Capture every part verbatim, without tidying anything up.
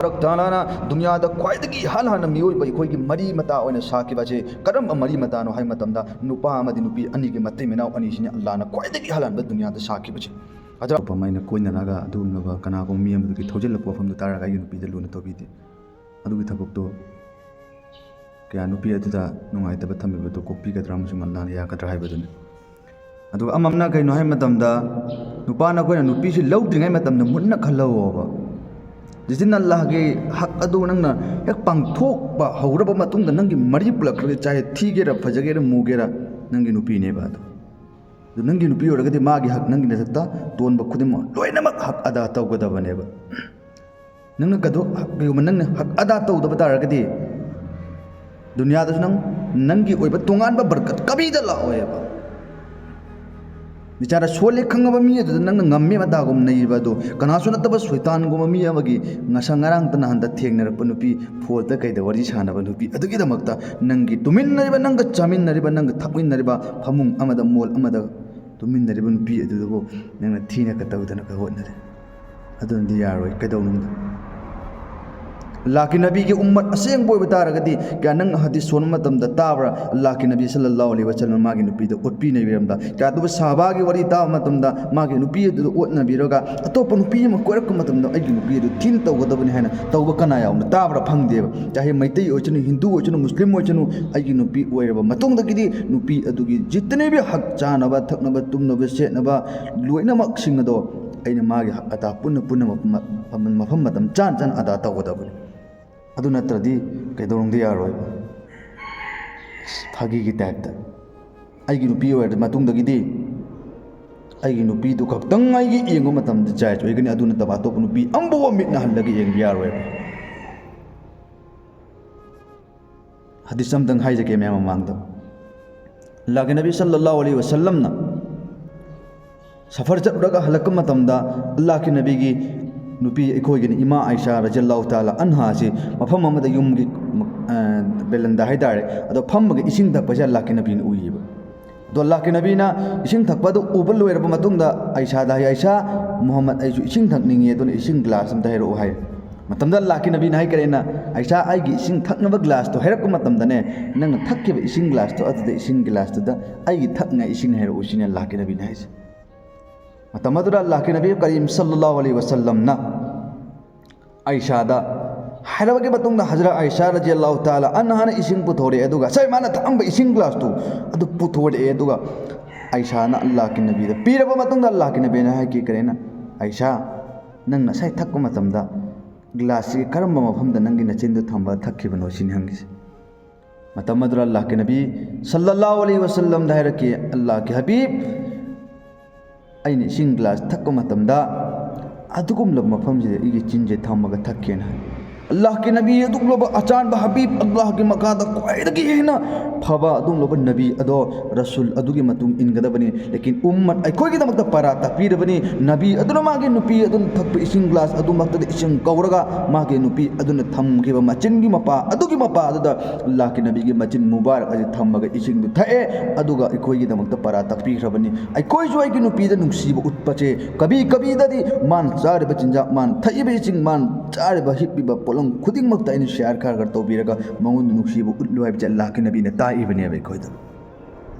ꯇꯕꯥꯔꯛ ꯇꯥꯂꯥꯅ ꯗꯨꯅꯤꯌꯥꯗ ꯈ꯭ꯋꯥꯏꯗꯒꯤ ꯏꯍꯥꯟ ꯍꯥꯟꯅ ꯃꯤꯑꯣꯏꯕ ꯑꯩꯈꯣꯏꯒꯤ ꯃꯔꯤ ꯃꯇꯥ ꯑꯣꯏꯅ ꯁꯥꯈꯤꯕ ꯑꯁꯤ ꯀꯔꯝꯕ ꯃꯔꯤ ꯃꯇꯥꯅꯣ ꯍꯥꯏꯕ ꯃꯇꯝꯗ, ꯅꯨꯄꯥ ꯑꯃꯗꯤ ꯅꯨꯄꯤ ꯑꯅꯤꯒꯤ ꯃꯇꯩ ꯃꯅꯥꯎ ꯑꯅꯤꯁꯤꯅꯤ ꯑꯜꯂꯥꯍꯅ ꯈ꯭ꯋꯥꯏꯗꯒꯤ ꯏꯍꯥꯟ ꯍꯥꯟꯕ ꯗꯨꯅꯤꯌꯥꯗ ꯁꯥꯈꯤꯕꯁꯦ꯫ ꯑꯗ ꯑꯇꯣꯞꯄ ꯑꯃ ꯑꯩꯅ ꯀꯣꯏꯅꯔꯒ ꯑꯗꯨꯒꯨꯝꯂꯕ ꯀꯅꯥꯒꯨꯝꯕ ꯃꯤ ꯑꯃꯗꯨꯒꯤ ꯊꯧꯖꯤꯜꯂꯛꯄ ꯋꯥꯐꯝꯗꯨ ꯇꯥꯔꯒ ꯑꯩꯒꯤ ꯅꯨꯄꯤꯗ ꯂꯨꯅ ꯇꯧꯕꯤꯗꯦ꯫ ꯑꯗꯨꯒꯤ ꯊꯕꯛꯇꯣ ꯀꯌꯥ ꯅꯨꯄꯤ ꯑꯗꯨꯗ ꯅꯨꯡꯉꯥꯏꯇꯕ ꯊꯝꯕꯤꯕꯗꯣ ꯀꯣꯛꯄꯤꯒꯗ꯭ꯔꯥ ꯑꯃꯁꯨꯡ ꯑꯜꯂꯥꯍꯅ ꯌꯥꯒꯗ꯭ꯔꯥ ꯍꯥꯏꯕꯗꯨꯅꯤ꯫ ꯑꯗꯨꯒ ꯑꯃꯅ ꯀꯩꯅꯣ ꯍꯥꯏꯕ ꯃꯇꯝꯗ, ꯅꯨꯄꯥꯅ ꯑꯩꯈꯣꯏꯅ ꯅꯨꯄꯤꯁꯤ ꯂꯧꯗ꯭ꯔꯤꯉꯩ ꯃꯇꯝꯗ ꯃꯨꯟꯅ ꯈꯜꯍꯧꯕ꯫ ꯖꯤꯖꯤꯟ ꯑꯜꯂꯥꯍꯒꯤ ꯍꯛ ꯑꯗꯨ ꯅꯪꯅ ꯍꯦꯛ ꯄꯥꯡꯊꯣꯛꯄ ꯍꯧꯔꯕ ꯃꯇꯨꯡꯗ, ꯅꯪꯒꯤ ꯃꯔꯤ ꯄꯨꯂꯛꯈ꯭ꯔꯒ, ꯆꯥꯍꯦ ꯊꯤꯒꯦꯔꯥ, ꯐꯖꯒꯦꯔꯥ, ꯃꯨꯒꯦꯔꯥ, ꯅꯪꯒꯤ ꯅꯨꯄꯤꯅꯦꯕ ꯑꯗꯣ꯫ ꯑꯗꯨ ꯅꯪꯒꯤ ꯅꯨꯄꯤ ꯑꯣꯏꯔꯒꯗꯤ ꯃꯥꯒꯤ ꯍꯛ, ꯅꯪꯒꯤ ꯅꯊꯛꯇ ꯇꯣꯟꯕ ꯈꯨꯗꯤꯡꯃꯛ ꯂꯣꯏꯅꯃꯛ ꯍꯛ ꯑꯗꯥ ꯇꯧꯒꯗꯕꯅꯦꯕ꯫ ꯅꯪꯅ ꯀꯗꯣ-, ꯀꯩꯒꯨꯝꯕ ꯅꯪꯅ ꯍꯛ ꯑꯗꯥ ꯇꯧꯗꯕ ꯇꯥꯔꯒꯗꯤ, ꯗꯨꯅꯤꯌꯥꯗꯁꯨ ꯅꯪ, ꯅꯪꯒꯤ ꯑꯣꯏꯕ ꯇꯣꯉꯥꯟꯕ ꯕꯔꯀꯠ ꯀꯕꯤꯗ ꯂꯥꯛꯑꯣꯏꯕ꯫ ꯕꯤꯆꯥꯔ ꯁꯣꯜꯂꯦ ꯈꯪꯉꯕ ꯃꯤ ꯑꯗꯨꯗ ꯅꯪꯅ ꯉꯝꯃꯦ ꯃꯇꯥꯒꯨꯝ ꯅꯩꯕ ꯑꯗꯨ, ꯀꯅꯥꯁꯨ ꯅꯠꯇꯕ ꯁꯣꯏꯇꯥꯟꯒꯨꯝꯕ ꯃꯤ ꯑꯃꯒꯤ ꯉꯁꯥ ꯉꯔꯥꯡꯇ ꯅꯍꯥꯟꯗ ꯊꯦꯡꯅꯔꯛꯄ ꯅꯨꯄꯤ, ꯐꯣꯟꯗ ꯀꯩꯗ ꯋꯥꯔꯤ ꯁꯥꯟꯅꯕ ꯅꯨꯄꯤ ꯑꯗꯨꯒꯤꯗꯃꯛꯇ ꯅꯪꯒꯤ ꯇꯨꯃꯤꯟꯅꯔꯤꯕ, ꯅꯪꯒ ꯆꯥꯃꯤꯟꯅꯔꯤꯕ, ꯅꯪꯒ ꯊꯛꯃꯤꯟꯅꯔꯤꯕ ꯐꯃꯨꯡ ꯑꯃꯗ, ꯃꯣꯜ ꯑꯃꯗ ꯇꯨꯃꯤꯟꯅꯔꯤꯕ ꯅꯨꯄꯤ ꯑꯗꯨꯗꯕꯨ ꯅꯪꯅ ꯊꯤꯅ ꯀ-, ꯇꯧꯗꯅ ꯀ-, ꯍꯣꯠꯅꯔꯦ꯫ ꯑꯗꯨꯅꯗꯤ ꯌꯥꯔꯣꯏ꯫ ꯀꯩꯗꯧꯅꯨꯡꯗ ꯑꯜꯂꯥꯍꯀꯤ ꯅꯕꯤꯒꯤ ꯎꯝꯃꯠ ꯑꯁꯦꯡꯕ ꯑꯣꯏꯕ ꯇꯥꯔꯒꯗꯤ, ꯀꯌꯥ ꯅꯪ ꯍꯗꯤꯁ ꯁꯣꯟꯕ ꯃꯇꯝꯗ ꯇꯥꯕ꯭ꯔꯥ? ꯑꯜꯂꯥꯍꯀꯤ ꯅꯕꯤ ꯁꯜꯂꯜꯂꯥꯍꯨ ꯑꯂꯩꯍꯤ ꯋꯁꯜꯂꯝ ꯃꯥꯒꯤ ꯅꯨꯄꯤꯗ ꯑꯣꯠꯄꯤ ꯅꯩꯕꯤꯔꯝꯕ? ꯀꯌꯥ ꯑꯗꯨꯕꯨ ꯁꯍꯥꯕꯥꯒꯤ ꯋꯥꯔꯤ ꯇꯥꯕ ꯃꯇꯝꯗ, ꯃꯥꯒꯤ ꯅꯨꯄꯤ ꯑꯗꯨꯗ ꯑꯣꯠꯅꯕꯤꯔꯒ ꯑꯇꯣꯞꯄ ꯅꯨꯄꯤ ꯑꯃ ꯀꯣꯏꯔꯛꯄ ꯃꯇꯝꯗ, "ꯑꯩꯒꯤ ꯅꯨꯄꯤ ꯑꯗꯨ ꯊꯤꯅ ꯇꯧꯒꯗꯕꯅꯤ" ꯍꯥꯏꯅ ꯇꯧꯕ ꯀꯅꯥ ꯌꯥꯎꯅ ꯇꯥꯕ꯭ꯔꯥ? ꯐꯪꯗꯦꯕ꯫ ꯆꯥꯍꯦ ꯃꯩꯇꯩ ꯑꯣꯏꯁꯅꯨ, ꯍꯤꯟꯗꯨ ꯑꯣꯏꯁꯅꯨ, ꯃꯨꯁꯂꯤꯝ ꯑꯣꯏꯁꯅꯨ, ꯑꯩꯒꯤ ꯅꯨꯄꯤ ꯑꯣꯏꯔꯕ ꯃꯇꯨꯡꯗꯒꯤꯗꯤ ꯅꯨꯄꯤ ꯑꯗꯨꯒꯤ ꯖꯤꯇꯅꯦ ꯚꯤ ꯍꯛ, ꯆꯥꯅꯕ, ꯊꯛꯅꯕ, ꯇꯨꯝꯅꯕ, ꯁꯦꯠꯅꯕ, ꯂꯣꯏꯅꯃꯛꯁꯤꯡ ꯑꯗꯣ ꯑꯩꯅ ꯃꯥꯒꯤ ꯍꯛ ꯑꯗꯥ ꯄꯨꯟꯅ ꯄꯨꯟꯅ ꯃꯐꯝ, ꯃꯐꯝ, ꯃꯐꯝ ꯃꯇꯝ ꯆꯥꯅ ꯆꯥꯅ ꯑꯗꯥ ꯇꯧꯒꯗꯕꯅꯤ꯫ ꯑꯗꯨ ꯅꯠꯇ꯭ꯔꯗꯤ ꯀꯩꯗꯧꯅꯨꯡꯗ ꯌꯥꯔꯣꯏꯕ꯫ ꯐꯥꯒꯤꯒꯤ ꯇꯥꯏꯞꯇ꯫ ꯑꯩꯒꯤ ꯅꯨꯄꯤ ꯑꯣꯏꯔ ꯃꯇꯨꯡꯗꯒꯤꯗꯤ ꯑꯩꯒꯤ ꯅꯨꯄꯤꯗꯨ ꯈꯛꯇꯪ ꯑꯩꯒꯤ ꯌꯦꯡꯕ ꯃꯇꯝꯗ ꯖꯥꯏꯖ ꯑꯣꯏꯒꯅꯤ, ꯑꯗꯨ ꯅꯠꯇꯕ ꯑꯇꯣꯞꯄ ꯅꯨꯄꯤ ꯑꯃꯕꯨ ꯃꯤꯠꯅ ꯍꯜꯂꯒ ꯌꯦꯡꯕ ꯌꯥꯔꯣꯏꯕ꯫ ꯍꯗꯤꯁ ꯑꯝꯇꯪ ꯍꯥꯏꯖꯒꯦ ꯃꯌꯥꯝ ꯃꯃꯥꯡꯗ꯫ ꯑꯜꯂꯥꯍꯀꯤ ꯅꯕꯤ ꯁꯜꯂꯜꯂꯥꯍꯨ ꯑꯂꯩꯍꯤ ꯋꯁꯜꯂꯝꯅ ꯁꯐꯔ ꯆꯠꯂꯨꯔꯒ ꯍꯜꯂꯛꯄ ꯃꯇꯝꯗ, ꯑꯜꯂꯥꯍꯀꯤ ꯅꯕꯤꯒꯤ ꯅꯨꯄꯤ ꯑꯩꯈꯣꯏꯒꯤꯅꯤ ꯏꯃꯥ ꯑꯥꯏꯁꯥ ꯔꯖꯤꯌꯜꯂꯥꯍꯨ ꯇꯥꯂꯥ ꯑꯟꯍꯥꯁꯤ ꯃꯐꯝ ꯑꯃꯗ, ꯌꯨꯝꯒꯤ, ꯑ, ꯕꯦꯂꯟꯗꯥ ꯍꯥꯏꯇꯥꯔꯦ, ꯑꯗꯣ ꯐꯝꯃꯒ ꯏꯁꯤꯡ ꯊꯛꯄꯁꯦ ꯑꯜꯂꯥꯍꯀꯤ ꯅꯕꯤꯅ ꯎꯏꯌꯦꯕ꯫ ꯑꯗꯣ ꯑꯜꯂꯥꯍꯀꯤ ꯅꯕꯤꯅ ꯏꯁꯤꯡ ꯊꯛꯄ ꯑꯗꯨ ꯎꯕ ꯂꯣꯏꯔꯕ ꯃꯇꯨꯡꯗ, ꯑꯥꯏꯁꯥꯗ ꯍꯥꯏ, "ꯑꯥꯏꯁꯥ, ꯃꯨꯍꯝꯃꯗ ꯑꯩꯁꯨ ꯏꯁꯤꯡ ꯊꯛꯅꯤꯡꯉꯤ, ꯑꯗꯨꯅ ꯏꯁꯤꯡ ꯒ꯭ꯂꯥꯁ ꯑꯝꯇ ꯍꯥꯏꯔꯛꯎ" ꯍꯥꯏ꯫ ꯃꯇꯝꯗ ꯑꯜꯂꯥꯍꯀꯤ ꯅꯕꯤꯅ ꯍꯥꯏꯈ꯭ꯔꯦꯅ, "ꯑꯥꯏꯁꯥ, ꯑꯩꯒꯤ ꯏꯁꯤꯡ ꯊꯛꯅꯕ ꯒ꯭ꯂꯥꯁꯇꯣ ꯍꯥꯏꯔꯛꯄ ꯃꯇꯝꯗꯅꯦ, ꯅꯪꯅ ꯊꯛꯈꯤꯕ ꯏꯁꯤꯡ ꯒ꯭ꯂꯥꯁꯇꯣ ꯑꯗꯨꯗ ꯏꯁꯤꯡ ꯒ꯭ꯂꯥꯁꯇꯨꯗ ꯑꯩꯒꯤ ꯊꯛꯅꯉꯥꯏ ꯏꯁꯤꯡ ꯍꯥꯏꯔꯛꯎ", ꯁꯤꯅꯤ ꯑꯜꯂꯥꯍꯀꯤ ꯅꯕꯤꯅ ꯍꯥꯏꯁꯦ꯫ ꯃꯇꯝ ꯑꯗꯨꯗ ꯑꯜꯂꯥꯍꯀꯤ ꯅꯕꯤ ꯀꯔꯤꯝ ꯁꯜꯂꯜꯂꯥꯍꯨ ꯑꯂꯩꯍꯤ ꯋꯁꯜꯂꯝꯅ ꯑꯥꯏꯁꯥꯗ ꯍꯥꯏꯔꯕꯒꯤ ꯃꯇꯨꯡꯗ ꯍꯖꯔꯠ ꯑꯥꯏꯁꯥ ꯔꯖꯤꯌꯜꯂꯥꯍꯨ ꯇꯥꯂꯥ ꯑꯟꯍꯥꯅ ꯏꯁꯤꯡ ꯄꯨꯊꯣꯔꯛꯑꯦ, ꯑꯗꯨꯒ ꯉꯁꯥꯏ ꯃꯥꯅ ꯊꯛꯑꯝꯕ ꯏꯁꯤꯡ ꯒ꯭ꯂꯥꯁꯇꯨ ꯑꯗꯨ ꯄꯨꯊꯣꯔꯛꯑꯦ, ꯑꯗꯨꯒ ꯑꯥꯏꯁꯥꯅ ꯑꯜꯂꯥꯍꯀꯤ ꯅꯕꯤꯗ ꯄꯤꯔꯕ ꯃꯇꯨꯡꯗ ꯑꯜꯂꯥꯍꯀꯤ ꯅꯕꯤꯅ ꯍꯥꯏꯈꯤ ꯀꯔꯤꯅ, "ꯑꯥꯏꯁꯥ, ꯅꯪ ꯉꯁꯥꯏ ꯊꯛꯄ ꯃꯇꯝꯗ ꯒ꯭ꯂꯥꯁꯁꯤꯒꯤ ꯀꯔꯝꯕ ꯃꯐꯝꯗ ꯅꯪꯒꯤ ꯅꯆꯤꯟꯗꯨ ꯊꯝꯕ ꯊꯛꯈꯤꯕꯅꯣ?" ꯁꯤꯅꯤ ꯍꯪꯉꯤꯁꯦ꯫ ꯃꯇꯝ ꯑꯗꯨꯗ ꯑꯜꯂꯥꯍꯀꯤ ꯅꯕꯤ ꯁꯜꯂꯜꯂꯥꯍꯨ ꯑꯂꯩꯍꯤ ꯋꯁꯜꯂꯝꯗ ꯍꯥꯏꯔꯛꯈꯤ, "ꯑꯜꯂꯥꯍꯀꯤ ꯍꯕꯤꯕ, ꯑꯩꯅ ꯏꯁꯤꯡ ꯒ꯭ꯂꯥꯁ ꯊꯛꯄ ꯃꯇꯝꯗ ꯑꯗꯨꯒꯨꯝꯂꯕ ꯃꯐꯝꯁꯤꯗ ꯑꯩꯒꯤ ꯆꯤꯟꯁꯦ ꯊꯝꯃꯒ ꯊꯛꯀꯦꯅ" ꯍꯥꯏ꯫ ꯑꯜꯂꯥꯍꯀꯤ ꯅꯕꯤ, ꯑꯗꯨꯒꯨꯝꯂꯕ ꯑꯆꯥꯟꯕ ꯍꯕꯤꯕ, ꯑꯜꯂꯥꯍꯀꯤ ꯃꯈꯥꯗ ꯈ꯭ꯋꯥꯏꯗꯒꯤ ꯍꯦꯟꯅ ꯐꯕ ꯑꯗꯨꯒꯨꯝꯂꯕ ꯅꯕꯤ ꯑꯗꯣ, ꯔꯁꯨꯜ ꯑꯗꯨꯒꯤ ꯃꯇꯨꯡ ꯏꯟꯒꯗꯕꯅꯤ꯫ ꯂꯦꯀꯤꯟ ꯎꯝꯃꯠ ꯑꯩꯈꯣꯏꯒꯤꯗꯃꯛꯇ ꯄꯔꯥ ꯇꯥꯛꯄꯤꯔꯕꯅꯤ꯫ ꯅꯕꯤ ꯑꯗꯨꯅ ꯃꯥꯒꯤ ꯅꯨꯄꯤ ꯑꯗꯨꯅ ꯊꯛꯄ ꯏꯁꯤꯡ ꯒ꯭ꯂꯥꯁ ꯑꯗꯨꯃꯛꯇꯗ ꯏꯁꯤꯡ ꯀꯧꯔꯒ ꯃꯥꯒꯤ ꯅꯨꯄꯤ ꯑꯗꯨꯅ ꯊꯝꯈꯤꯕ ꯃꯆꯤꯟꯒꯤ ꯃꯄꯥ ꯑꯗꯨꯒꯤ ꯃꯄꯥ ꯑꯗꯨꯗ ꯑꯜꯂꯥꯍꯀꯤ ꯅꯕꯤꯒꯤ ꯃꯆꯤꯟ ꯃꯨꯕꯥꯔꯛ ꯑꯁꯤ ꯊꯝꯃꯒ ꯏꯁꯤꯡꯗꯨ ꯊꯛꯑꯦ, ꯑꯗꯨꯒ ꯑꯩꯈꯣꯏꯒꯤꯗꯃꯛꯇ ꯄꯔꯥ ꯇꯥꯛꯄꯤꯈ꯭ꯔꯕꯅꯤ꯫ ꯑꯩꯈꯣꯏꯁꯨ ꯑꯩꯒꯤ ꯅꯨꯄꯤꯗ ꯅꯨꯡꯁꯤꯕ ꯎꯠꯄꯁꯦ ꯀꯕꯤ ꯀꯕꯤꯗꯗꯤ ꯃꯥꯅ ꯆꯥꯔꯤꯕ ꯆꯤꯟꯖꯥꯛ, ꯃꯥꯅ ꯊꯛꯏꯕ ꯏꯁꯤꯡ, ꯃꯥꯅ ꯆꯥꯔꯤꯕ ꯍꯤꯞꯄꯤꯕ ꯄꯣꯠꯂꯝ ꯈꯨꯗꯤꯡꯃꯛꯇ ꯑꯩꯅ ꯁꯤꯌꯥꯔ ꯈꯔ ꯈꯔ ꯇꯧꯕꯤꯔꯒ ꯃꯉꯣꯟꯗ ꯅꯨꯡꯁꯤꯕ ꯎꯠꯂꯨ ꯍꯥꯏꯕꯁꯦ ꯑꯜꯂꯥꯍꯀꯤ ꯅꯕꯤꯅ ꯇꯥꯛꯏꯕꯅꯦꯕ ꯑꯩꯈꯣꯏꯗ꯫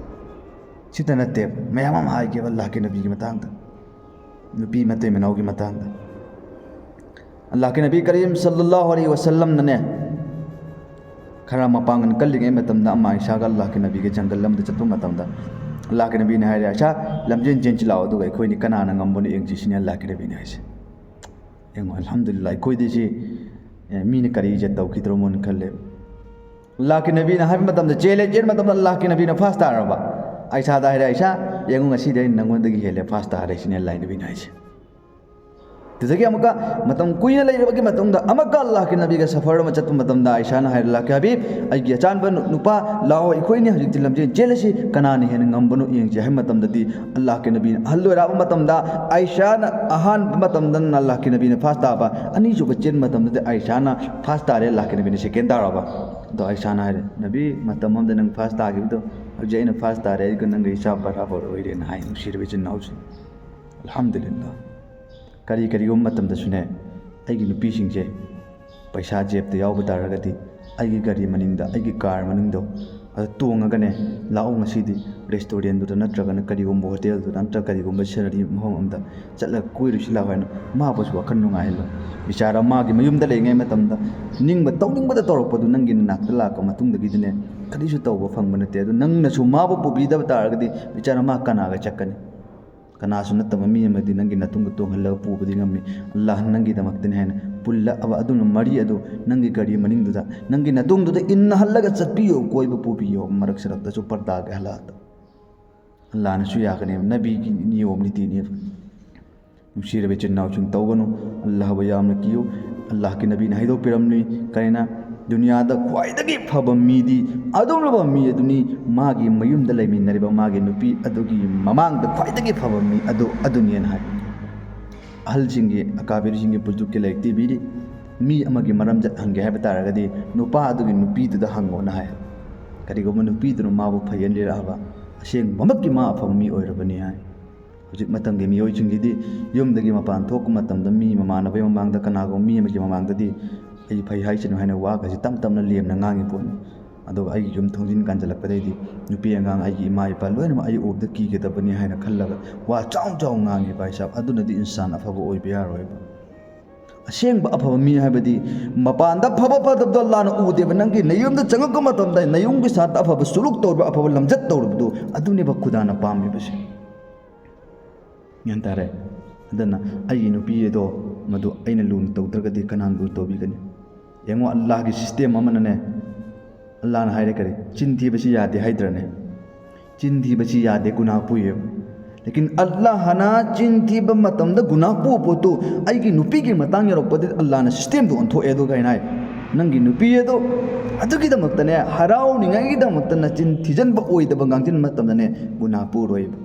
ꯁꯤꯇ ꯅꯠꯇꯦ, ꯃꯌꯥꯝ ꯑꯃ ꯍꯥꯏꯒꯦꯕ ꯑꯜꯂꯥꯍꯀꯤ ꯅꯕꯤꯒꯤ ꯃꯇꯥꯡꯗ, ꯅꯨꯄꯤ ꯃꯇꯩ ꯃꯅꯥꯎꯒꯤ ꯃꯇꯥꯡꯗ꯫ ꯑꯜꯂꯥꯍꯀꯤ ꯅꯕꯤ ꯀꯔꯤꯝ ꯁꯜꯂꯜꯂꯥꯍꯨ ꯑꯂꯩꯍꯤ ꯋꯁꯜꯂꯝꯅꯅꯦ, ꯈꯔ ꯃꯄꯥꯡꯒꯜ ꯀꯜꯂꯤꯉꯩ ꯃꯇꯝꯗ ꯑꯃ ꯑꯥꯏꯁꯥꯒ ꯑꯜꯂꯥꯍꯀꯤ ꯅꯕꯤꯒ ꯖꯪꯒꯜ ꯑꯃꯗ ꯆꯠꯄ ꯃꯇꯝꯗ ꯑꯜꯂꯥꯍꯀꯤ ꯅꯕꯤꯅ ꯍꯥꯏꯔꯦ, "ꯑꯥꯏꯁꯥ, ꯂꯝꯖꯦꯟ ꯆꯦꯟꯁꯤ ꯂꯥꯛꯑꯣ, ꯑꯗꯨꯒ ꯑꯩꯈꯣꯏꯅꯤ ꯀꯅꯥꯅ ꯉꯝꯕꯅꯣ ꯌꯦꯡꯁꯤ", ꯁꯤꯅꯤ ꯑꯜꯂꯥꯍꯀꯤ ꯅꯕꯤꯅ ꯍꯥꯏꯁꯦ꯫ ꯌꯦꯡꯉꯣ, ꯑꯜꯍꯝꯗꯨꯂꯤꯜꯂꯥꯍ, ꯑꯩꯈꯣꯏꯗꯤ ꯁꯤ, ꯑꯦ, ꯃꯤꯅ ꯀꯔꯤ ꯏꯖꯠ ꯇꯧꯈꯤꯗ꯭ꯔꯣꯃꯣꯅ ꯈꯜꯂꯦꯕ꯫ ꯑꯜꯂꯥꯍꯀꯤ ꯅꯕꯤꯅ ꯍꯥꯏꯕ ꯃꯇꯝꯗ, ꯆꯦꯜꯂꯦ, ꯆꯦꯟꯕ ꯃꯇꯝꯗ ꯑꯜꯂꯥꯍꯀꯤ ꯅꯕꯤꯅ ꯐꯥꯁ ꯇꯥꯔꯕ꯫ ꯑꯥꯏꯁꯥꯗ ꯍꯥꯏꯔꯦ, "ꯑꯥꯏꯁꯥ, ꯌꯦꯡꯉꯨ, ꯉꯁꯤꯗꯤ ꯑꯩꯅ ꯅꯪꯉꯣꯟꯗꯒꯤ ꯍꯦꯜꯂꯦ, ꯐꯥꯁ ꯇꯥꯔꯦ", ꯁꯤꯅꯤ ꯑꯜꯂꯥꯍꯀꯤ ꯅꯕꯤꯅ ꯍꯥꯏꯁꯦ꯫ ꯑꯗꯨꯗꯒꯤ ꯑꯃꯨꯛꯀ ꯃꯇꯝ ꯀꯨꯏꯅ ꯂꯩꯔꯕꯒꯤ ꯃꯇꯨꯡꯗ ꯑꯃꯨꯛꯀ ꯑꯜꯂꯥꯍꯀꯤ ꯅꯕꯤꯒ ꯁꯐꯔ ꯑꯃ ꯆꯠꯄ ꯃꯇꯝꯗ ꯑꯥꯏꯁꯥꯅ ꯍꯥꯏꯔꯦ, "ꯑꯜꯂꯥꯍꯀꯤ ꯍꯕꯤꯕ, ꯑꯩꯒꯤ ꯑꯆꯥꯟꯕ ꯅꯨ-, ꯅꯨꯄꯥ, ꯂꯥꯛꯑꯣ, ꯑꯩꯈꯣꯏꯅꯤ ꯍꯧꯖꯤꯛꯇꯤ ꯂꯝꯖꯦꯟ ꯆꯦꯜꯂꯁꯤ, ꯀꯅꯥꯅ ꯍꯦꯟꯅ ꯉꯝꯕꯅꯣ ꯌꯦꯡꯁꯤ", ꯍꯥꯏꯕ ꯃꯇꯝꯗꯗꯤ ꯑꯜꯂꯥꯍꯀꯤ ꯅꯕꯤꯅ ꯑꯍꯜ ꯑꯣꯏꯔꯛꯑꯕ ꯃꯇꯝꯗ ꯑꯥꯏꯁꯥꯅ ꯑꯍꯥꯟꯕ ꯃꯇꯝꯗꯅ ꯑꯜꯂꯥꯍꯀꯤ ꯅꯕꯤꯅ ꯐꯥꯁ ꯇꯥꯕ, ꯑꯅꯤꯁꯨꯕ ꯆꯦꯟꯕ ꯃꯇꯝꯗꯗꯤ ꯑꯥꯏꯁꯥꯅ ꯐꯥꯁ ꯇꯥꯔꯦ, ꯑꯜꯂꯥꯍꯀꯤ ꯅꯕꯤꯅ ꯁꯦꯀꯦꯟ ꯇꯥꯔꯕ꯫ ꯑꯗꯣ ꯑꯥꯏꯁꯥꯅ ꯍꯥꯏꯔꯦ, "ꯅꯕꯤ, ꯃꯇꯝ ꯑꯃꯗ ꯅꯪ ꯐꯥꯁ ꯇꯥꯈꯤꯕꯗꯣ, ꯍꯧꯖꯤꯛ ꯑꯩꯅ ꯐꯥꯁ ꯇꯥꯔꯦ, ꯑꯩꯒ ꯅꯪꯒ ꯏꯆꯥ ꯕꯔꯥꯕꯔ ꯑꯣꯏꯔꯦꯅ" ꯍꯥꯏ, ꯅꯨꯡꯁꯤꯔꯕ ꯏꯆꯤꯟ ꯏꯅꯥꯎꯁꯤꯡ꯫ ꯑꯜꯍꯝꯗꯨꯂꯤꯜꯂꯥꯍ꯫ ꯀꯔꯤ ꯀꯔꯤꯒꯨꯝꯕ ꯃꯇꯝꯗꯁꯨꯅꯦ, ꯑꯩꯒꯤ ꯅꯨꯄꯤꯁꯤꯡꯁꯦ ꯄꯩꯁꯥ ꯖꯦꯕꯇ ꯌꯥꯎꯕ ꯇꯥꯔꯒꯗꯤ, ꯑꯩꯒꯤ ꯒꯥꯔꯤ ꯃꯅꯤꯡꯗ, ꯑꯩꯒꯤ ꯀꯥꯔ ꯃꯅꯤꯡꯗꯣ ꯑꯗꯨ ꯇꯣꯡꯉꯒꯅꯦ, "ꯂꯥꯛꯑꯣ, ꯉꯁꯤꯗꯤ ꯔꯦꯁꯇꯨꯔꯦꯟꯗꯨꯗ ꯅꯠꯇ꯭ꯔꯒꯅ ꯀꯔꯤꯒꯨꯝꯕ ꯍꯣꯇꯦꯜꯗꯨꯗ ꯅꯠꯇ꯭ꯔꯒ ꯀꯔꯤꯒꯨꯝꯕ ꯁꯤꯅꯔꯤ ꯃꯐꯝ ꯑꯃꯗ ꯆꯠꯂꯒ ꯀꯣꯏꯔꯨꯁꯤ ꯂꯥꯛꯑꯣ" ꯍꯥꯏꯅ ꯃꯥꯕꯨꯁꯨ ꯋꯥꯈꯜ ꯅꯨꯡꯉꯥꯏꯍꯜꯂꯣ꯫ ꯕꯤꯆꯥꯔꯥ ꯃꯥꯒꯤ ꯃꯌꯨꯝꯗ ꯂꯩꯔꯤꯉꯩ ꯃꯇꯝꯗ ꯅꯤꯡꯕ ꯇꯧꯅꯤꯡꯕꯗ ꯇꯧꯔꯛꯄꯗꯨ ꯅꯪꯒꯤ ꯅꯅꯥꯛꯇ ꯂꯥꯛꯄ ꯃꯇꯨꯡꯗꯒꯤꯗꯤꯅꯦ, ꯀꯔꯤꯁꯨ ꯇꯧꯕ ꯐꯪꯕ ꯅꯠꯇꯦ꯫ ꯑꯗꯨ ꯅꯪꯅꯁꯨ ꯃꯥꯕꯨ ꯄꯨꯕꯤꯗꯕ ꯇꯥꯔꯒꯗꯤ, ꯕꯤꯆꯥꯔꯥ ꯃꯥ ꯀꯅꯥꯒ ꯆꯠꯀꯅꯤ? ꯀꯅꯥꯁꯨ ꯅꯠꯇꯕ ꯃꯤ ꯑꯃꯗꯤ ꯅꯪꯒꯤ ꯅꯇꯨꯡꯗ ꯇꯣꯡꯍꯜꯂꯒ ꯄꯨꯕꯗꯤ ꯉꯝꯃꯤ꯫ ꯑꯜꯂꯥꯍꯅ ꯅꯪꯒꯤꯗꯃꯛꯇꯅꯤ ꯍꯥꯏꯅ ꯄꯨꯜꯂꯛꯑꯕ ꯑꯗꯨꯅ ꯃꯔꯤ ꯑꯗꯨ ꯅꯪꯒꯤ ꯒꯥꯔꯤ ꯃꯅꯤꯡꯗꯨꯗ, ꯅꯪꯒꯤ ꯅꯇꯨꯡꯗꯨꯗ ꯏꯟꯅꯍꯜꯂꯒ ꯆꯠꯄꯤꯌꯨ, ꯀꯣꯏꯕ ꯄꯨꯕꯤꯌꯨ, ꯃꯔꯛ ꯁꯔꯛꯇꯁꯨ ꯄꯔꯗꯥꯒꯤ ꯍꯥꯂꯥꯠꯇ꯫ ꯑꯜꯂꯥꯍꯅꯁꯨ ꯌꯥꯒꯅꯦꯕ, ꯅꯕꯤꯒꯤ ꯅꯤꯌꯣꯝ ꯅꯤꯇꯤꯅꯦꯕ꯫ ꯅꯨꯡꯁꯤꯔꯕ ꯏꯆꯤꯟ ꯏꯅꯥꯎꯁꯤꯡ, ꯇꯧꯒꯅꯨ꯫ ꯑꯜꯂꯥꯍꯕꯨ ꯌꯥꯝꯅ ꯀꯤꯌꯨ꯫ ꯑꯜꯂꯥꯍꯀꯤ ꯅꯕꯤꯅ ꯍꯥꯏꯗꯣꯛꯄꯤꯔꯝꯂꯤ, ꯀꯔꯤꯅ? ꯗꯨꯅꯤꯌꯥꯗ ꯈ꯭ꯋꯥꯏꯗꯒꯤ ꯐꯕ ꯃꯤꯗꯤ ꯑꯗꯨꯒꯨꯝꯂꯕ ꯃꯤ ꯑꯗꯨꯅꯤ, ꯃꯥꯒꯤ ꯃꯌꯨꯝꯗ ꯂꯩꯃꯤꯟꯅꯔꯤꯕ ꯃꯥꯒꯤ ꯅꯨꯄꯤ ꯑꯗꯨꯒꯤ ꯃꯃꯥꯡꯗ ꯈ꯭ꯋꯥꯏꯗꯒꯤ ꯐꯕ ꯃꯤ ꯑꯗꯨ ꯑꯗꯨꯅꯦꯅ ꯍꯥꯏ꯫ ꯑꯍꯜꯁꯤꯡꯒꯤ, ꯑꯀꯥꯕꯤꯔꯁꯤꯡꯒꯤ ꯄꯨꯖꯨꯛꯀꯤ ꯂꯥꯏꯔꯤꯛꯇ ꯏꯕꯤꯔꯤ, ꯃꯤ ꯑꯃꯒꯤ ꯃꯔꯝꯆꯠ ꯍꯪꯒꯦ ꯍꯥꯏꯕ ꯇꯥꯔꯒꯗꯤ ꯅꯨꯄꯥ ꯑꯗꯨꯒꯤ ꯅꯨꯄꯤꯗꯨꯗ ꯍꯪꯉꯣꯅ ꯍꯥꯏ꯫ ꯀꯔꯤꯒꯨꯝꯕ ꯅꯨꯄꯤꯗꯨꯅ ꯃꯥꯕꯨ ꯐꯩꯍꯟꯕꯤꯔꯛꯑꯕ, ꯑꯁꯦꯡꯕꯃꯛꯀꯤ ꯃꯥ ꯑꯐꯕ ꯃꯤ ꯑꯣꯏꯔꯕꯅꯤ ꯍꯥꯏ꯫ ꯍꯧꯖꯤꯛ ꯃꯇꯝꯒꯤ ꯃꯤꯑꯣꯏꯁꯤꯡꯁꯤꯗꯤ ꯌꯨꯝꯗꯒꯤ ꯃꯄꯥꯟ ꯊꯣꯛꯄ ꯃꯇꯝꯗ ꯃꯤ ꯃꯃꯥꯟꯅꯕꯒꯤ ꯃꯃꯥꯡꯗ, ꯀꯅꯥꯒꯨꯝꯕ ꯃꯤ ꯑꯃꯒꯤ ꯃꯃꯥꯡꯗꯗꯤ "ꯑꯩ ꯐꯩ ꯍꯥꯏꯁꯅꯨ" ꯍꯥꯏꯅ ꯋꯥꯒꯁꯤ ꯇꯞ ꯇꯞꯅ ꯂꯦꯝꯅ ꯉꯥꯡꯉꯤ ꯄꯣꯠꯅꯤ꯫ ꯑꯗꯨꯒ ꯑꯩꯒꯤ ꯌꯨꯝ ꯊꯣꯡꯖꯤꯟ ꯀꯥꯟꯁꯤꯜꯂꯛꯄꯗꯩꯗꯤ ꯅꯨꯄꯤ ꯑꯉꯥꯡ, ꯑꯩꯒꯤ ꯏꯃꯥ ꯏꯄꯥ ꯂꯣꯏꯅꯃꯛ ꯑꯩ ꯎꯕꯗ ꯀꯤꯒꯗꯕꯅꯤ ꯍꯥꯏꯅ ꯈꯜꯂꯒ ꯋꯥ ꯆꯥꯎ ꯆꯥꯎ ꯉꯥꯡꯉꯤ, ꯚꯥꯏ ꯁꯥꯍꯕ꯫ ꯑꯗꯨꯅꯗꯤ ꯏꯟꯁꯥꯟ ꯑꯐꯕ ꯑꯣꯏꯕ ꯌꯥꯔꯣꯏꯕ꯫ ꯑꯁꯦꯡꯕ ꯑꯐꯕ ꯃꯤ ꯍꯥꯏꯕꯗꯤ ꯃꯄꯥꯟꯗ ꯐꯕ ꯐꯠꯇꯕꯗꯣ ꯑꯜꯂꯥꯍꯅ ꯎꯗꯦꯕ꯫ ꯅꯪꯒꯤ ꯅꯌꯨꯝꯗ ꯆꯪꯉꯛꯄ ꯃꯇꯝꯗ ꯅꯌꯨꯝꯒꯤ ꯁꯥꯠꯇ ꯑꯐꯕ ꯁꯨꯂꯨꯛ ꯇꯧꯔꯤꯕ, ꯑꯐꯕ ꯂꯝꯆꯠ ꯇꯧꯔꯤꯕꯗꯨ, ꯑꯗꯨꯅꯦꯕ ꯈꯨꯗꯥꯅ ꯄꯥꯝꯃꯤꯕꯁꯦ꯫ ꯒ꯭ꯌꯥꯟ ꯇꯥꯔꯦ? ꯑꯗꯨꯅ ꯑꯩꯒꯤ ꯅꯨꯄꯤ ꯑꯗꯣ ꯃꯗꯨ ꯑꯩꯅ ꯂꯨꯅ ꯇꯧꯗ꯭ꯔꯒꯗꯤ ꯀꯅꯥꯅ ꯂꯨꯅ ꯇꯧꯕꯤꯒꯅꯤ? ꯌꯦꯡꯉꯣ, ꯑꯜꯂꯥꯍꯒꯤ ꯁꯤꯁꯇꯦꯝ ꯑꯃꯅꯅꯦ, ꯑꯜꯂꯥꯍꯅ ꯍꯥꯏꯔꯦ ꯀꯔꯤ? "ꯆꯤꯟ ꯊꯤꯕꯁꯤ ꯌꯥꯗꯦ" ꯍꯥꯏꯗ꯭ꯔꯅꯦ? ꯆꯤꯟ ꯊꯤꯕꯁꯤ ꯌꯥꯗꯦ, ꯒꯨꯅꯥꯍ ꯄꯨꯏꯌꯦꯕ꯫ ꯂꯦꯀꯤꯟ ꯑꯜꯂꯥꯍꯅ ꯆꯤꯟ ꯊꯤꯕ ꯃꯇꯝꯗ ꯒꯨꯅꯥꯍ ꯄꯨꯕ ꯄꯣꯠꯇꯨ ꯑꯩꯒꯤ ꯅꯨꯄꯤꯒꯤ ꯃꯇꯥꯡ ꯌꯧꯔꯛꯄꯗ ꯑꯜꯂꯥꯍꯅ ꯁꯤꯁꯇꯦꯝꯗꯨ ꯑꯣꯟꯊꯣꯛꯑꯦ꯫ ꯑꯗꯨꯒ ꯑꯩꯅ ꯍꯥꯏ, ꯅꯪꯒꯤ ꯅꯨꯄꯤ ꯑꯗꯣ ꯑꯗꯨꯒꯤꯗꯃꯛꯇꯅꯦ, ꯍꯔꯥꯎꯅꯤꯡꯉꯥꯏꯒꯤꯗꯃꯛꯇ ꯅꯆꯤꯟ ꯊꯤꯖꯤꯟꯕ ꯑꯣꯏꯗꯕ ꯉꯥꯡꯁꯤꯟꯕ ꯃꯇꯝꯗꯅꯦ, ꯒꯨꯅꯥꯍ ꯄꯨꯔꯣꯏꯕ꯫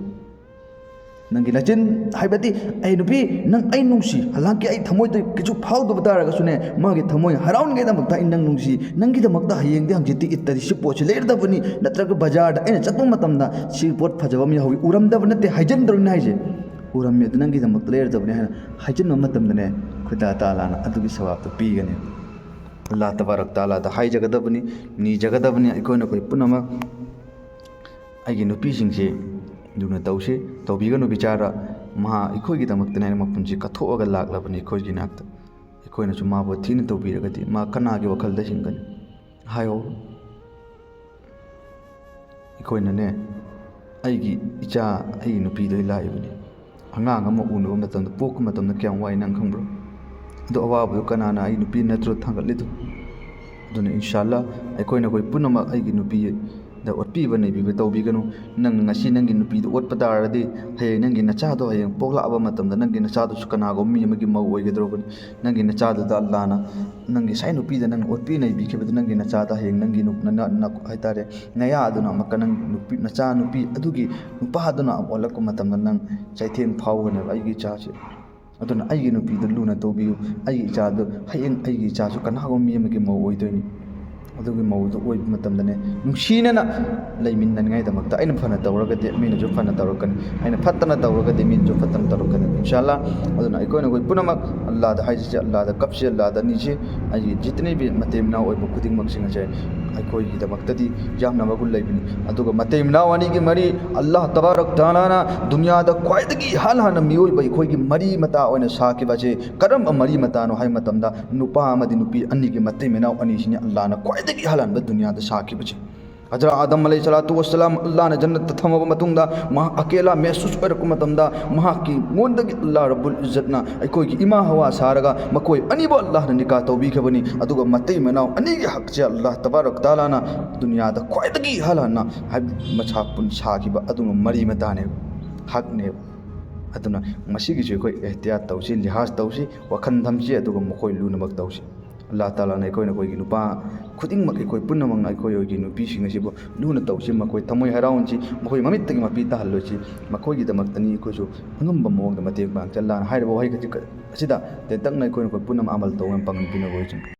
ꯅꯪꯒꯤ ꯅꯆꯤꯟ ꯍꯥꯏꯕꯗꯤ, "ꯑꯩ ꯅꯨꯄꯤ, ꯅꯪ ꯑꯩ ꯅꯨꯡꯁꯤ", ꯍꯂꯥꯡꯀꯤ ꯑꯩ ꯊꯃꯣꯏꯗ ꯀꯩꯁꯨ ꯐꯥꯎꯗꯕ ꯇꯥꯔꯒꯁꯨꯅꯦ, ꯃꯥꯒꯤ ꯊꯃꯣꯏ ꯍꯔꯥꯎꯅꯤꯡꯉꯥꯏꯗꯃꯛꯇ "ꯑꯩ ꯅꯪ ꯅꯨꯡꯁꯤ, ꯅꯪꯒꯤꯗꯃꯛꯇ ꯍꯌꯦꯡꯗꯤ ꯍꯪꯆꯤꯠꯇꯤ ꯏꯠꯇꯗꯤ ꯁꯤ ꯄꯣꯠꯁꯤ ꯂꯩꯔꯗꯕꯅꯤ", ꯅꯠꯇ꯭ꯔꯒ ꯕꯖꯥꯔꯗ ꯑꯩꯅ ꯆꯠꯄ ꯃꯇꯝꯗ "ꯁꯤ ꯄꯣꯠ ꯐꯖꯕ ꯑꯃ ꯌꯥꯎꯍꯧꯋꯤ", ꯎꯔꯝꯗꯕ ꯅꯠꯇꯦ, ꯍꯥꯏꯖꯤꯟꯗꯧꯔꯤꯅꯤ ꯍꯥꯏꯁꯦ, "ꯎꯔꯝꯃꯤ, ꯑꯗꯨ ꯅꯪꯒꯤꯗꯃꯛꯇ ꯂꯩꯔꯗꯕꯅꯤ" ꯍꯥꯏꯅ ꯍꯥꯏꯖꯤꯟꯕ ꯃꯇꯝꯗꯅꯦ, ꯈꯨꯗꯥ ꯇꯥꯂꯥꯅ ꯑꯗꯨꯒꯤ ꯁꯋꯥꯕꯇꯨ ꯄꯤꯒꯅꯤ꯫ ꯑꯜꯂꯥꯍ ꯇꯕꯥꯔꯛ ꯇꯥꯂꯥꯗ ꯍꯥꯏꯖꯒꯗꯕꯅꯤ, ꯅꯤꯖꯒꯗꯕꯅꯤ ꯑꯩꯈꯣꯏꯅ ꯑꯩꯈꯣꯏ ꯄꯨꯝꯅꯃꯛ꯫ ꯑꯩꯒꯤ ꯅꯨꯄꯤꯁꯤꯡꯁꯦ ꯂꯨꯅ ꯇꯧꯁꯤ, ꯇꯧꯕꯤꯒꯅꯨ ꯕꯤꯆꯥꯔ꯫ ꯃꯍꯥꯛ ꯑꯩꯈꯣꯏꯒꯤꯗꯃꯛꯇꯅꯦ ꯍꯥꯏꯅ ꯃꯄꯨꯟꯁꯤ ꯀꯠꯊꯣꯛꯑꯒ ꯂꯥꯛꯂꯕꯅꯤ ꯑꯩꯈꯣꯏꯒꯤ ꯅꯥꯛꯇ꯫ ꯑꯩꯈꯣꯏꯅꯁꯨ ꯃꯥꯕꯨ ꯊꯤꯅ ꯇꯧꯕꯤꯔꯒꯗꯤ ꯃꯥ ꯀꯅꯥꯒꯤ ꯋꯥꯈꯜꯗ ꯍꯤꯡꯒꯅꯤ? ꯍꯥꯏꯌꯣ꯫ ꯑꯩꯈꯣꯏꯅꯅꯦ, ꯑꯩꯒꯤ ꯏꯆꯥ, ꯑꯩꯒꯤ ꯅꯨꯄꯤꯗꯣ ꯑꯩ ꯂꯥꯛꯏꯕꯅꯤ꯫ ꯑꯉꯥꯡ ꯑꯃ ꯎꯅꯕ ꯃꯇꯝꯗ, ꯄꯣꯛꯄ ꯃꯇꯝꯗ ꯀꯌꯥꯝ ꯋꯥꯏ ꯅꯪ ꯈꯪꯕ꯭ꯔꯣ? ꯑꯗꯣ ꯑꯋꯥꯕꯗꯣ ꯀꯅꯥꯅ, ꯑꯩ ꯅꯨꯄꯤ ꯅꯠꯇ꯭ꯔꯣ ꯊꯥꯡꯒꯠꯂꯤꯗꯣ? ꯑꯗꯨꯅ ꯏꯟꯁꯥꯜꯂꯥ ꯑꯩꯈꯣꯏꯅ ꯑꯩꯈꯣꯏ ꯄꯨꯝꯅꯃꯛ ꯑꯩꯒꯤ ꯅꯨꯄꯤꯗ ꯑꯣꯠꯄꯤꯕ ꯅꯩꯕꯤꯕ ꯇꯧꯕꯤꯒꯅꯨ꯫ ꯅꯪꯅ ꯉꯁꯤ ꯅꯪꯒꯤ ꯅꯨꯄꯤꯗꯨ ꯑꯣꯠꯄ ꯇꯥꯔꯒꯗꯤ, ꯍꯌꯦꯡ ꯅꯪꯒꯤ ꯅꯆꯥꯗꯣ ꯍꯌꯦꯡ ꯄꯣꯛꯂꯛꯑꯕ ꯃꯇꯝꯗ ꯅꯪꯒꯤ ꯅꯆꯥꯗꯨꯁꯨ ꯀꯅꯥꯒꯨꯝꯕ ꯃꯤ ꯑꯃꯒꯤ ꯃꯧ ꯑꯣꯏꯒꯗꯧꯔꯕꯅꯤ꯫ ꯅꯪꯒꯤ ꯅꯆꯥꯗꯨꯗ ꯑꯜꯂꯥꯅ, ꯅꯪꯒꯤ ꯉꯁꯥꯏ ꯅꯨꯄꯤꯗ ꯅꯪꯅ ꯑꯣꯠꯄꯤ ꯅꯩꯕꯤꯈꯤꯕꯗꯨ ꯅꯪꯒꯤ ꯅꯆꯥꯗ ꯍꯌꯦꯡ ꯅꯪꯒꯤ ꯅꯨ-, ꯅ-, ꯅ-, ꯅ-, ꯍꯥꯏꯇꯥꯔꯦ, ꯅꯌꯥ ꯑꯗꯨꯅ ꯑꯃꯨꯛꯀ ꯅꯪ ꯅꯨꯄꯤ, ꯅꯆꯥ ꯅꯨꯄꯤ ꯑꯗꯨꯒꯤ ꯅꯨꯄꯥ ꯑꯗꯨꯅ ꯑꯃꯨꯛ ꯑꯣꯜꯂꯛꯄ ꯃꯇꯝꯗ ꯅꯪ ꯆꯩꯊꯦꯡ ꯐꯥꯎꯒꯅꯦꯕ, "ꯑꯩꯒꯤ ꯏꯆꯥꯁꯦ"꯫ ꯑꯗꯨꯅ ꯑꯩꯒꯤ ꯅꯨꯄꯤꯗ ꯂꯨꯅ ꯇꯧꯕꯤꯌꯨ, ꯑꯩꯒꯤ ꯏꯆꯥꯗꯨ ꯍꯌꯦꯡ ꯑꯩꯒꯤ ꯏꯆꯥꯁꯨ ꯀꯅꯥꯒꯨꯝꯕ ꯃꯤ ꯑꯃꯒꯤ ꯃꯧ ꯑꯣꯏꯗꯣꯏꯅꯤ꯫ ꯑꯗꯨꯒꯤ ꯃꯧꯗꯨ ꯑꯣꯏꯕ ꯃꯇꯝꯗꯅꯦ, ꯅꯨꯡꯁꯤꯅꯅ ꯂꯩꯃꯤꯟꯅꯅꯤꯡꯉꯥꯏꯗꯃꯛꯇ ꯑꯩꯅ ꯐꯅ ꯇꯧꯔꯒꯗꯤ ꯃꯤꯅꯁꯨ ꯐꯅ ꯇꯧꯔꯛꯀꯅꯤ, ꯑꯩꯅ ꯐꯠꯇꯅ ꯇꯧꯔꯒꯗꯤ ꯃꯤꯅꯁꯨ ꯐꯠꯇꯅ ꯇꯧꯔꯛꯀꯅꯤ, ꯏꯟꯁꯥ ꯑꯜꯂꯥ꯫ ꯑꯗꯨꯅ ꯑꯩꯈꯣꯏꯅ ꯑꯩꯈꯣꯏ ꯄꯨꯝꯅꯃꯛ ꯑꯜꯂꯥꯗ ꯍꯥꯏꯖꯁꯦ, ꯑꯜꯂꯥꯗ ꯀꯞꯁꯦ, ꯑꯜꯂꯥꯗ ꯅꯤꯁꯦ꯫ ꯑꯩꯒꯤ ꯖꯤꯇꯅꯦ ꯚꯤ ꯃꯇꯩ ꯃꯅꯥꯎ ꯑꯣꯏꯕ ꯈꯨꯗꯤꯡꯃꯛꯁꯤꯡ ꯑꯁꯦ ꯑꯩꯈꯣꯏꯒꯤꯗꯃꯛꯇꯗꯤ ꯌꯥꯝꯅ ꯃꯒꯨꯟ ꯂꯩꯕꯅꯤ꯫ ꯑꯗꯨꯒ ꯃꯇꯩ ꯃꯅꯥꯎ ꯑꯅꯤꯒꯤ ꯃꯔꯤ, ꯑꯜꯂꯥꯍ ꯇꯕꯥꯔꯛ ꯇꯥꯂꯥꯅ ꯗꯨꯅꯤꯌꯥꯗ ꯈ꯭ꯋꯥꯏꯗꯒꯤ ꯏꯍꯥꯟ ꯍꯥꯟꯅ ꯃꯤꯑꯣꯏꯕ ꯑꯩꯈꯣꯏꯒꯤ ꯃꯔꯤ ꯃꯇꯥ ꯑꯣꯏꯅ ꯁꯥꯈꯤꯕ ꯑꯁꯤ ꯀꯔꯝꯕ ꯃꯔꯤ ꯃꯇꯥꯅꯣ ꯍꯥꯏꯕ ꯃꯇꯝꯗ, ꯅꯨꯄꯥ ꯑꯃꯗꯤ ꯅꯨꯄꯤ ꯑꯅꯤꯒꯤ ꯃꯇꯩ ꯃꯅꯥꯎ ꯑꯅꯤꯁꯤꯅꯤ ꯑꯜꯂꯥꯍꯅ ꯈ꯭ꯋꯥꯏꯗꯒꯤ ꯏꯍꯥꯟ ꯍꯥꯟꯕ ꯗꯨꯅꯤꯌꯥꯗ ꯁꯥꯈꯤꯕꯁꯦ꯫ ꯍꯖꯔꯠ ꯑꯥꯗꯝ ꯑꯂꯩꯍꯤ ꯁꯂꯥꯇꯨ ꯋꯁꯁꯂꯥꯝ ꯑꯜꯂꯥꯍꯅ ꯖꯟꯅꯠꯇ ꯊꯝꯃꯕ ꯃꯇꯨꯡꯗ, ꯃꯍꯥꯛ ꯑꯀꯦꯂꯥ ꯃꯦꯁꯨꯁ ꯑꯣꯏꯔꯛꯄ ꯃꯇꯝꯗ, ꯃꯍꯥꯛꯀꯤ ꯉꯣꯟꯗꯒꯤ ꯑꯜꯂꯥꯍ ꯔꯕꯨꯜ ꯏꯖꯠꯅ ꯑꯩꯈꯣꯏꯒꯤ ꯏꯃꯥ ꯍꯋꯥ ꯁꯥꯔꯒ ꯃꯈꯣꯏ ꯑꯅꯤꯕꯨ ꯑꯜꯂꯥꯍꯅ ꯅꯤꯀꯥ ꯇꯧꯕꯤꯈꯤꯕꯅꯤ꯫ ꯑꯗꯨꯒ ꯃꯇꯩ ꯃꯅꯥꯎ ꯑꯅꯤꯒꯤ ꯍꯛꯁꯦ ꯑꯜꯂꯥꯍ ꯇꯕꯥꯔꯛ ꯇꯥꯂꯥꯅ ꯗꯨꯅꯤꯌꯥꯗ ꯈ꯭ꯋꯥꯏꯗꯒꯤ ꯏꯍꯥꯟ ꯍꯥꯟꯅ ꯍꯥꯏꯕꯗꯤ ꯃꯁꯥ ꯄꯨꯟ ꯁꯥꯈꯤꯕ ꯑꯗꯨꯒꯨꯝꯕ ꯃꯔꯤ ꯃꯇꯥꯅꯦꯕ, ꯍꯛꯅꯦꯕ꯫ ꯑꯗꯨꯅ ꯃꯁꯤꯒꯤꯁꯨ ꯑꯩꯈꯣꯏ ꯑꯦꯍꯇꯤꯌꯥꯠ ꯇꯧꯁꯤ, ꯂꯤꯍꯥꯖ ꯇꯧꯁꯤ, ꯋꯥꯈꯜ ꯊꯝꯁꯤ, ꯑꯗꯨꯒ ꯃꯈꯣꯏ ꯂꯨꯅꯃꯛ ꯇꯧꯁꯤ꯫ ꯑꯜꯂꯥꯍ ꯇꯥꯂꯥꯅ ꯑꯩꯈꯣꯏꯅ ꯑꯩꯈꯣꯏꯒꯤ ꯅꯨꯄꯥ ꯈꯨꯗꯤꯡꯃꯛ, ꯑꯩꯈꯣꯏ ꯄꯨꯝꯅꯃꯛꯅ ꯑꯩꯈꯣꯏ ꯑꯩꯈꯣꯏꯒꯤ ꯅꯨꯄꯤꯁꯤꯡ ꯑꯁꯤꯕꯨ ꯂꯨꯅ ꯇꯧꯁꯤ, ꯃꯈꯣꯏ ꯊꯃꯣꯏ ꯍꯔꯥꯎꯍꯟꯁꯤ, ꯃꯈꯣꯏ ꯃꯃꯤꯠꯇꯒꯤ ꯃꯄꯤ ꯇꯥꯍꯜꯂꯣꯏꯁꯤ꯫ ꯃꯈꯣꯏꯒꯤꯗꯃꯛꯇꯅꯤ ꯑꯩꯈꯣꯏꯁꯨ ꯑꯉꯝꯕ ꯃꯑꯣꯡꯗ ꯃꯇꯦꯡ ꯄꯥꯡꯁꯤ꯫ ꯑꯜꯂꯥꯍꯅ ꯍꯥꯏꯔꯤꯕ ꯋꯥꯍꯩ ꯈꯖꯤꯛ ꯑꯁꯤꯗ ꯇꯦꯟꯇꯛꯅ ꯑꯩꯈꯣꯏꯅ ꯑꯩꯈꯣꯏ ꯄꯨꯝꯅꯃꯛ ꯑꯃꯜ ꯇꯧꯕ ꯄꯥꯡꯒꯟ ꯄꯤꯅꯕ ꯑꯣꯏꯁꯅꯨ꯫